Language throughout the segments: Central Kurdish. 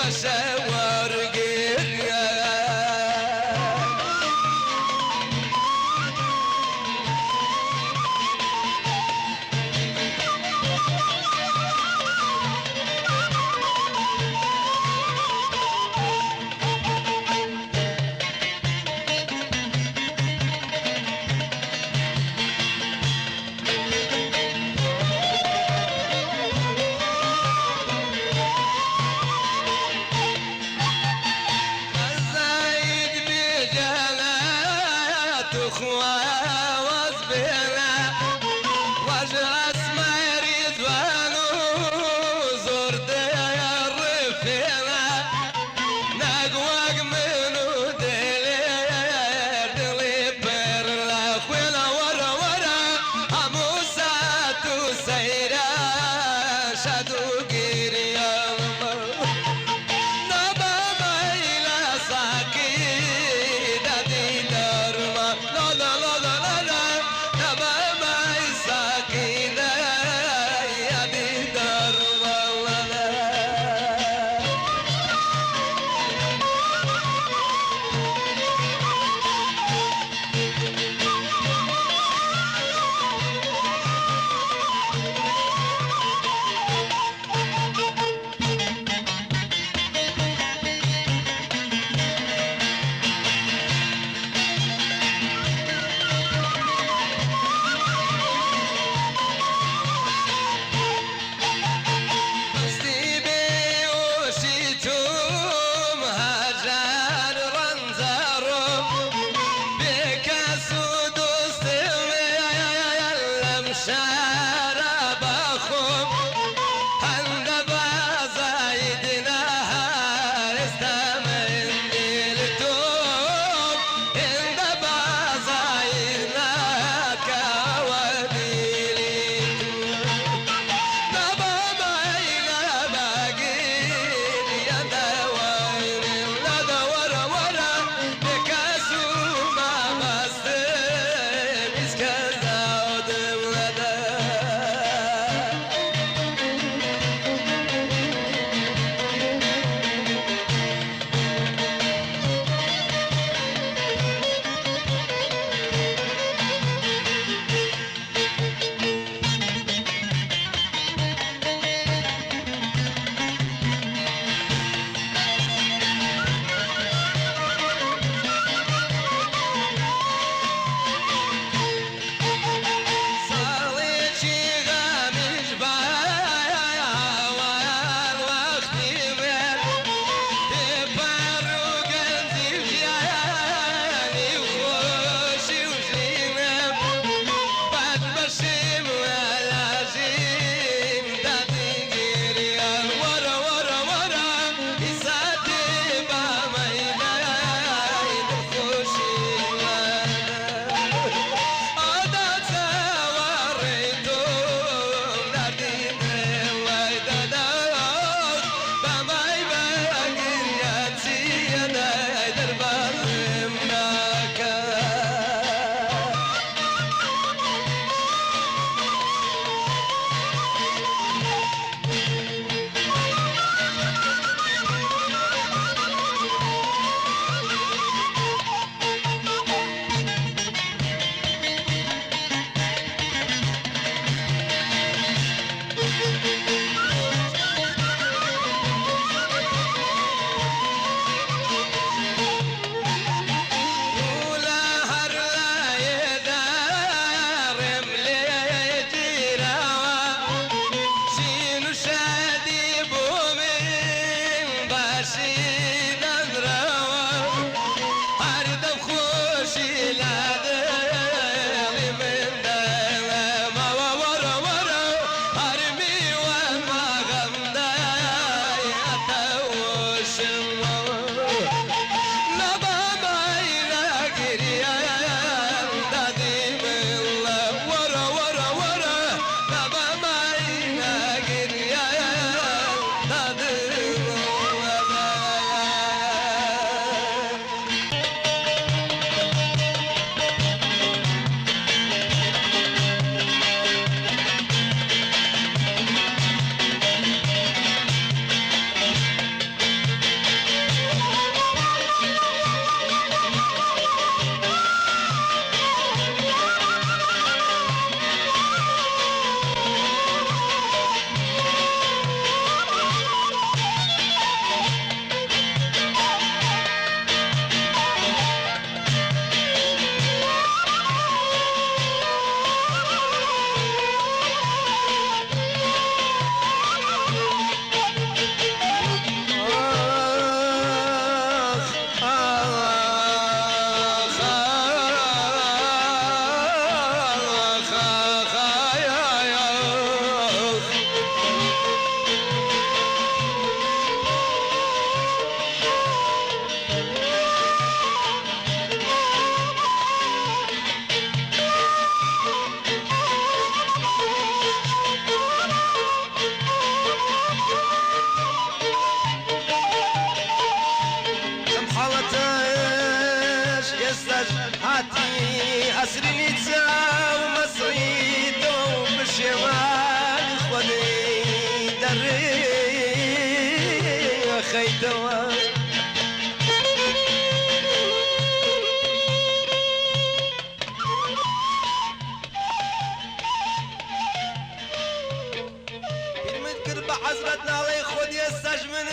بەشەوار گریە. زاید بێجەلە توخوا واز بێنە ڕەژ ئەسمەری جوان و زۆر دەڕفێنە نەک وەک من و دلێر دڵی پڕ لە خوێنە. وەرە وەرە هەموو سات و سەیرە شاد و گریانمە ڕێ خەیتەوە. بیرمت کرد بە حەزرەت ناڵەی خۆت ئێستاش منم.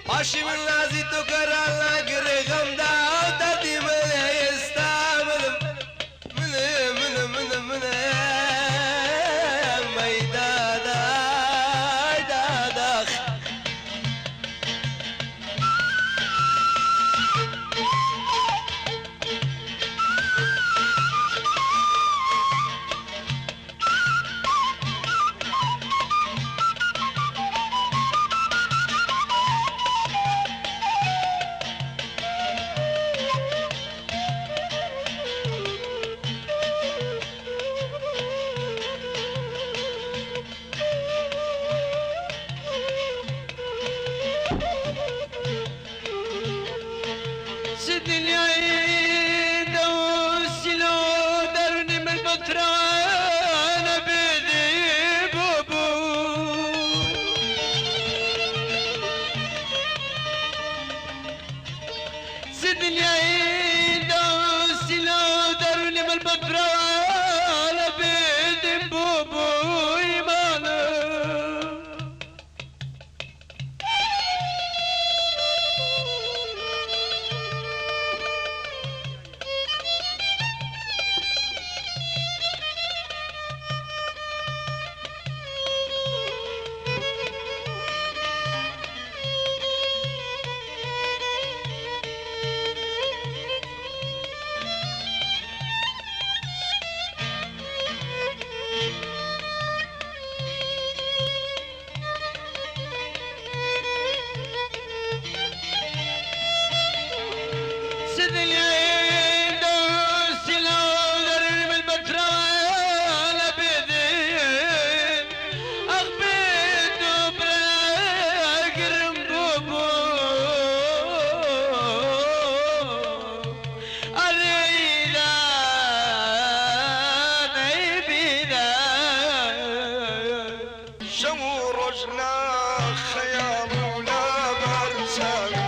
پاشی من نازی تۆ کەران ناگرێ غەمدا دەردی من ئێستا منم منم منم منم منم ئەی دادا ئەی دادا. چ دنیای دەوسیل و دەرونی من بەترانە بێدی بوو. چ دنیای دەوسیل و دەرونی من بەترانە بێدی بوو ئیمانە. شەو و ڕۆژ لا خەیاڵ و لا بەرچاوی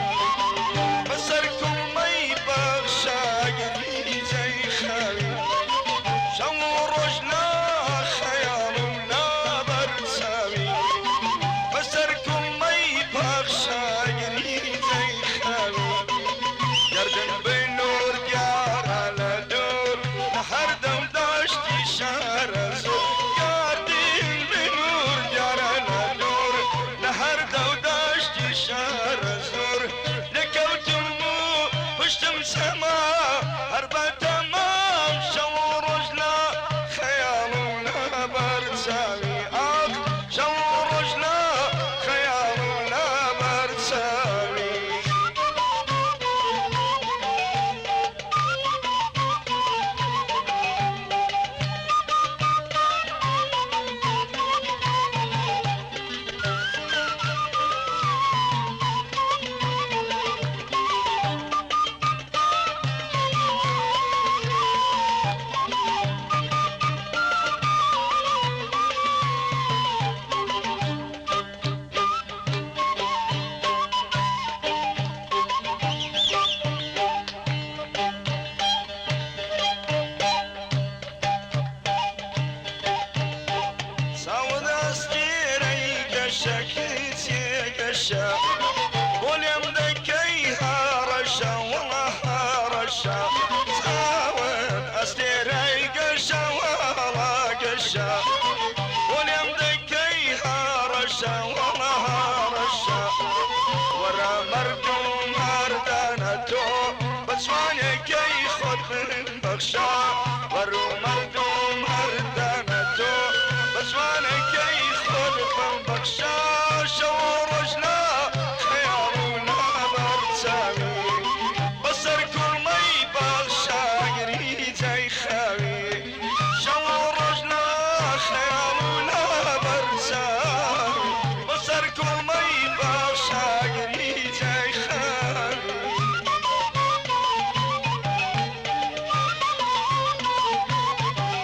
بەسەر کوڵمەی بەخشاگری جەی خاوی. شەو و ڕۆژ لا خەیاڵ و لا بەرچاوی بەسەر کوڵمەی پەخشاگری جەی خاوی. گەردن بنور دیارە لە دوور لە هەردەم داشتی شارە زۆر. گەردن بنور دیارە لە دوور لە هەردەو داشتی شارە زۆر. لەکەوتم و پشتم سەما هەر بە تەمام. شەو و ڕۆژ لە خەیاڵ و لە بەرچاوی، ئاخ شەو و ڕۆژ لە خەیاڵ و لە بەرچاوی. چاوت ئەستێرەی گەشەکەی گەشە بۆ لێم دەکەی هەڕەشە وەڵا هەڕەشە. چاوت ئەستێرەی گەشە وەڵا گەشە بۆ لێم دەکەی هەڕەشە وەڵا هەڕەشە. وەرە مەردوم مەردانە تۆ بە جوانێکەی خۆت من بەخشا. وەرو مەردوم مەردانە تۆ بە جوانێکەی خۆت من بەخشا. شەو و ڕۆژ لە خەیاڵ و لە بەرچاوی بەسەر کوڵمەی بەخشاگری جەی خاوی. شەو و ڕۆژ لە خەیاڵ و لە بەرچاوی بەسەر کوڵمەی بەخشاگری جەی خاوی. Thank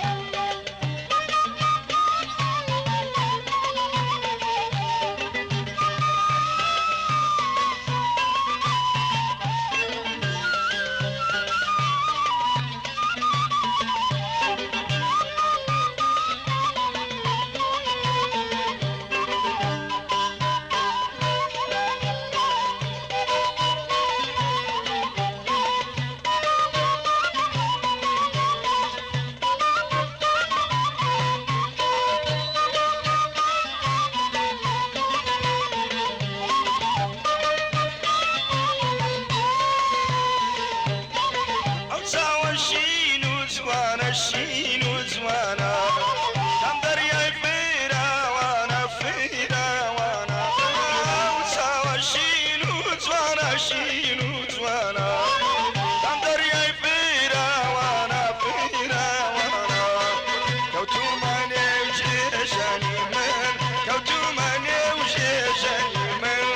شین و جوانە، تام دەریای فراوانە فراوانە، ئەو چاوە شین و جوانە شین و جوانە، تام دەریای فراوانە فراوانە. کەوتوومە نێو جێژانی من، کەوتوومە نێو ژێژانی من،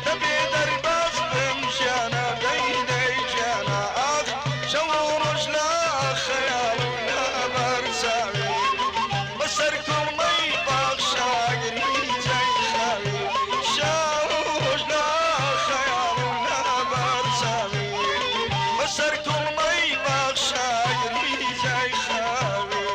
دەبێ دەرباز بم ژیانە دەی دەی گیانە، ئاخ شەو و ڕۆژ لە خەیاڵ و لە بەرچاوی، بەسەر کوڵمەی باخشاگری جای خاوی، شەو و ڕۆژ لە خەیاڵ و لە بەرچاوی، بەسەر کوڵمەی باخشاگری جای خاوی.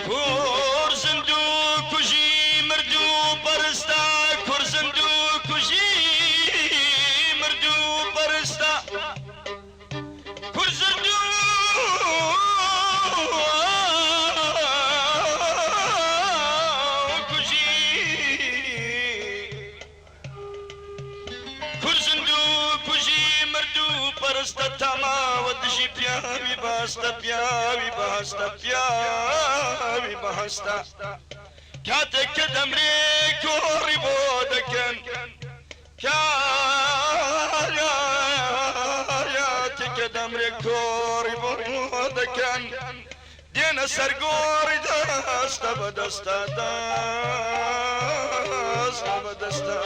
کوڕ زیندوو کوژی مردوو پەرستە، کوڕ زیندوو کوژی مردوو پەرستە، کوڕ زیندوو کوژی، کوڕ زیندوو کوژی مردوو پەرستە، تاماوە دژی پیاوی بەهەستە، پیاوی بەهەستە، پیاوی بەهەستە. کاتێک کە دەمرێ کۆڕی بۆ دەکەن، کاتێک کە دەمرێ کۆڕی بۆ دەکەن، دێنە سەر گۆڕی دەستە بە دەستە، دەستە بە دەستە.